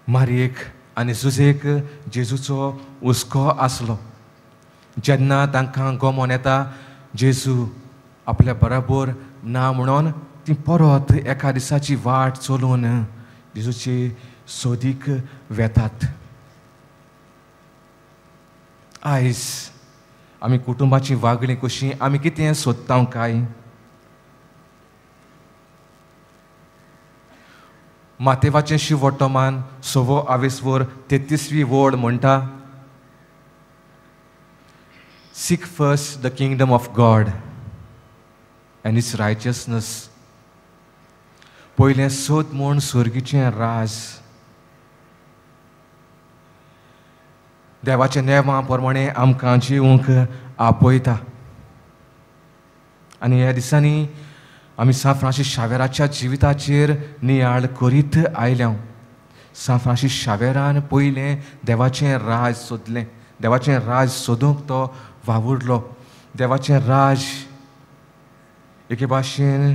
मारयेक आनी जुजेक जेजूचो हुस्को आसलो. जेन्ना तांकां गोमोन येता जेजू आपल्या बराबर ना म्हणून ती परत एका दिसाची वाट चलून जेजूची सोदीक वेतात. आयज आमी कुटुंबाची वागणी कशी, आमी कितें सोदता काय? मातेवाचें शिववर्तमान सवो आवेसवर 33वी वळ म्हणटा, Seek first the kingdom of God and its righteousness. पयलें सोद म्हूण स्वर्गीचें राज. देवाच्या नेमा प्रमाणे आमकां जिवंक आपयता. आनी ह्या दिसांनी आमी सांत फ्रांसीस शावेराच्या जिविताचेर नियाळ करीत आयल्या. सांत फ्रांसीस शावेरान पयलें देवाचें राज सोदलें. देवाचें राज सोदूंक तो वावुरलो. देवाचें राज एके भाशेन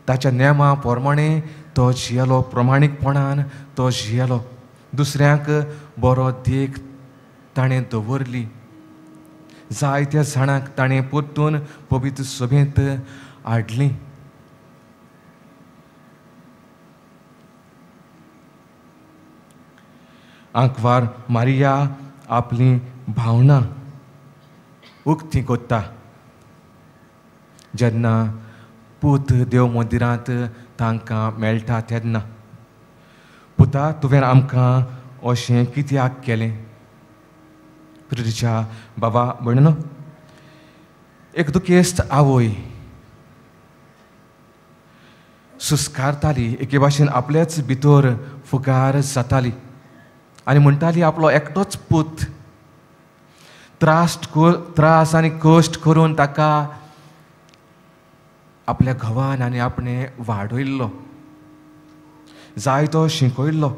ताच्या नेमा प्रमाणे तो जियेलो, प्रमाणीकपणान तो जियेलो. दुसऱ्यांक बरो देख ताणें दवरली. जायत्या जाणांक ताणें परतून पवित्र सभेंत हाडली. आंकवार मारिया आपली भावना उक्ती करता जेन्ना पूत देव मंदिरांत तांकां मेळटा तेन्ना, पुता तुवें आमकां अशें कित्याक केलें? प्रितीच्या बाबा म्हणून एक दुखेस्त आवय सुस्कारताली, एके भाशेन आपलेच भितर फुगार जाताली आनी म्हणटाली आपलो एकटोच पूत त्रास आनी कश्ट करून ताका आपल्या घोवान आनी आपणें वाडयल्लो, जायतो शिकयल्लो.